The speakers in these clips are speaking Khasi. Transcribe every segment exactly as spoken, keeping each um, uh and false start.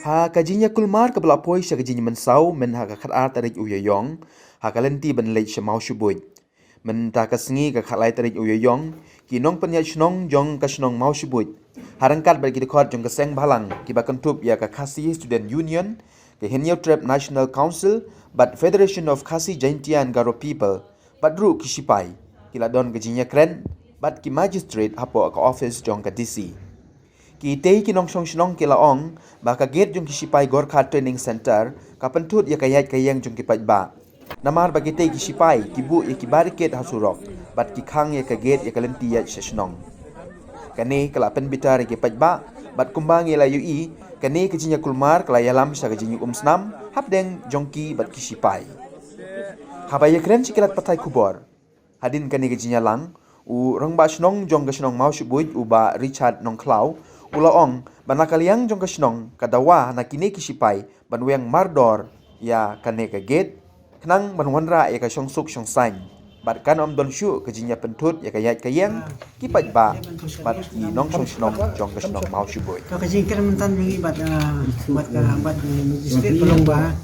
Ha ka jingïakulmar kaba la poi sha ka jingmynsaw mynhynnin ha ka khatar tarik u Ïaïong, ha ka lynti ban leit sha Mawshbuit. Mynta ka sngi ka khatlai tarik u Ïaïong, ki nongpynïaid shnong jong ka shnong Mawshbuit, ha ryngkat bad ki dkhot jong ka seng bhalang kiba kynthup ïa ka Khasi Student Union, ka Hynñiewtrep National Council, bad Federation of Khasi Jaintia and Garo People, bad ruh ki sipai, ki la don ka jingïakren bad ki magistrate hapoh ka office jong ka D C. Kitei ki nongshong shnong ki la ong ba ka gate jong ki sipai Gorkha Training Centre ka pynthut ïa ka ïaid ka ïeng jong ki paidbah. Namar ba kitei ki sipai ki buh ïa ki barricade ha surok bad ki khang ïa ka gate ïa ka lynti ïaid sha shnong. Kane ka la pynbitar ïa ki paidbah bad kumba ngi la ïohi, kane ka jingïakulmar ka la ïalam sha ka jingïaumsnam hapdeng jong ki bad ki sipai. Haba ïakren sha ki lad pathai khubor hadien kane ka jingïalang, u rangbah shnong jong ka shnong Mawshbuit, u Bah Richard Nongkhlaw, u la ong ba na ka liang jong ka shnong ka dawa na kine ki sipai ban weng mardor ïa kane ka gate, khnang ban wanrah ïa ka shongsuk shongsaiñ. Bad kan ym don shuh ka jingïapynthut ïa ka ïaid ka ïeng ki paidbah bad ki nongshong shnong jong ka shnong Mawshbuit. Ka jingkren mynta ngi bad, ah, bad ka, bad, eh, magistrate ka long ba,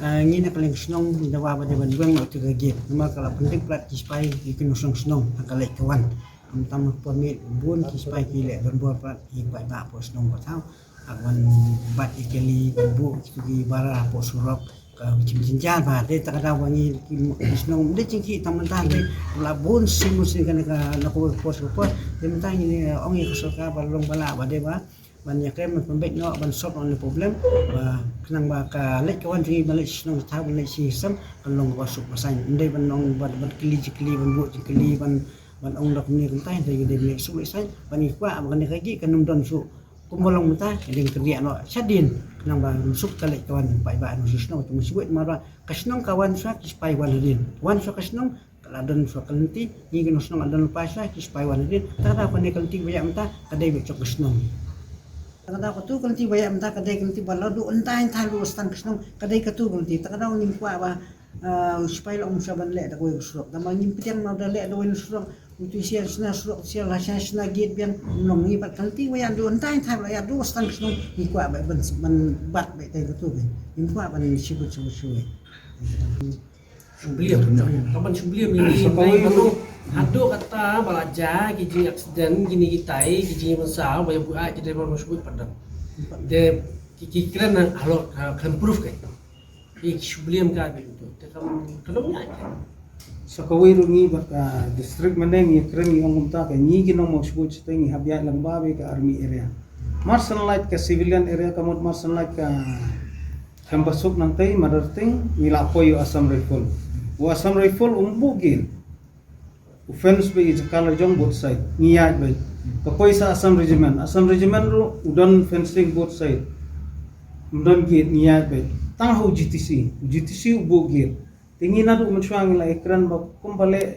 ah, ngi na ka liang shnong ngi dawa ba dei ban weng noh ïa ka gate. Namar ka la pyndik palat ki sipai ïa ki nongshong shnong ha ka leit ka wan. Khamtam por miet bun ki sipai ki leh donbor palat ïa ki paidbah hapoh shnong ba thaw. Hap ban bat ïa ki kali, ban buh ki bara hapoh surok. Ka jingpynjynjar ba dei ta ka daw ba ngi ki, ki shnong dei jingkhih tang mynta dei la bun sien bun sien kane ka na ka por ka por. Dei mynta ngi ong ïa ka sorkar ba long ba lah ba dei ba ban ïakren ban pynbeit noh ban solve noh ïa ka problem ba khnang ba ka leit ka wan jong ngi ban leit shnong thaw ban leit shi sem kan long kaba suk ba saiñ. Ym dei ban ong ban, ban kylli jingkylli ban buh jingkylli ban, ban ong da kumne kumtai, dei ngi dei ban leit suk leit saiñ ban ngi kwah ba kane ka gate kan ym don shuh. Kumba long mynta, ka dei ka riah noh shadien, khnang ba suk ka leit ka wan paidbah nongshong shnong, tu shuh namar ba ka shnong ka wan shuwa ki sipai wan hadien. Wan shuwa ka shnong, ka la don shuwa ka lynti, ngi ki nongshnong la don lypa shuwa ki sipai wan hadien. Ta ka daw kane ka lynti ba ïaid mynta, ka dei beit jong ka shnong. Ta ka daw katu ka lynti ba ïaid mynta, ka dei ka lynti ba la duh ynda ynda la duh stan ka shnong, ka dei katu ka lynti. Ta ka daw ngim kwah ba, ah, u sipai la ong shuwa ban leh da kawei ka surok. Tangba ngim pdiang noh da leh da kawei ka surok. Utu sha shna surok, sha la sha shna gate biang, nong ngi pat ka lynti ba ïa duh ynda ynda la ïa duh stan ka shnong ngi kwah ba ban, ban bat ba ïa katu ba. Ngim kwah ban shibit shibit shibit. Shu bliem. Ka ban shu bliem ïa ngi. Haduh kata ba la jia ki jing accident, kine kitai, ki jingmynsaw ba ïa buh ai ki driver ba shu buh pat dang. Te ki, ki kren halor ka, khlem proof ka. Ïa ki shu bliem ka beit tu. Te kam, kam ïa. Sa kawei ruh ngi bad ka district mynne ngi kren ngi ong kumta ka ngi ki nong Mawshbuit shatei ngi hap ïaid lang ba beit ka army area. Mar shen lait ka civilian area ka mut mar shen lait ka Khem ba suk nangtei, mother thing, ngi la poi u Assam Rifle. U Assam Rifle um buh gate. U fence beit ïa jaka la jong both side. Ngi ïaid beit. Ka poi sa Assam Regiment. Assam Regiment ruh u don fencing both side. Um don gate, ngi ïaid beit. Tang ha u G T C. U G T C u buh gate. Te ngi naduh mynshuwa ngi la ïakren ba kumba leh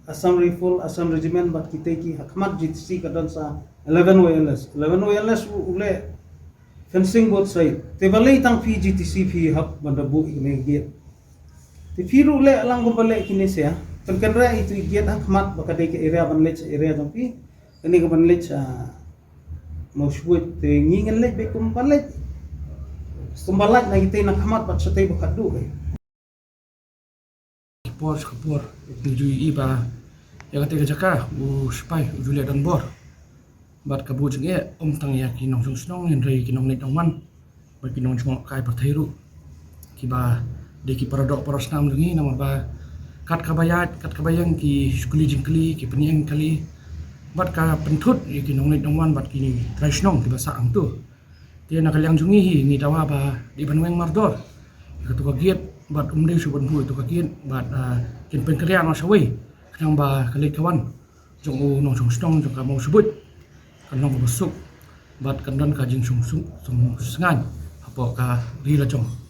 Assam Rifle, Assam Regiment bad kitei ki ha khmat G T C ka don sa eleven Y L S. Eleven Y L S u, u leh fencing both side. Te balei tang phi G T C phi hap ban da buh ïa kane ka gate. Te phi ruh leh lang kumba leh kine sha. Pynkyndit ïa itu i gate ha khmat ba ka dei ka area ban leit sha area jong phi. Kane ka ban leit sha Mawshbuit te ngi ngin leit beit kumba leit. Kumba leit na kitei na khmat bad shatei ba khatduh beit. Por sha por ngi ju ïohi ba ïa katei ka jaka u sipai u ju leh donbor. Bad ka buh jingeh ym tang ïa ki nongshong shnong hynrei ki nongleit nongwan bad ki nongjngohkai pyrthei ruh. Kiba dei ki paradoh parasnam jong ngi namar ba kat kaba ïaid kat kaba ïeng ki shu kylli jingkylli ki pynïeng kali bad ka pynthut ïa ki nongleit nongwan bad ki trai shnong kiba sah hangto. Te na ka liang jong ngi hi ngi dawa ba dei ban weng mardor ïa katu ka gate bad um dei shuh ban buh ïa katu ka gate bad, ah, kin pynkynriah noh shawei khnang ba ka leit ka wan jong u nongshong shnong jong ka Mawshbuit kan long kaba suk bad kan don ka jingsuk suk suk sngaiñ hapoh ka ri la jong.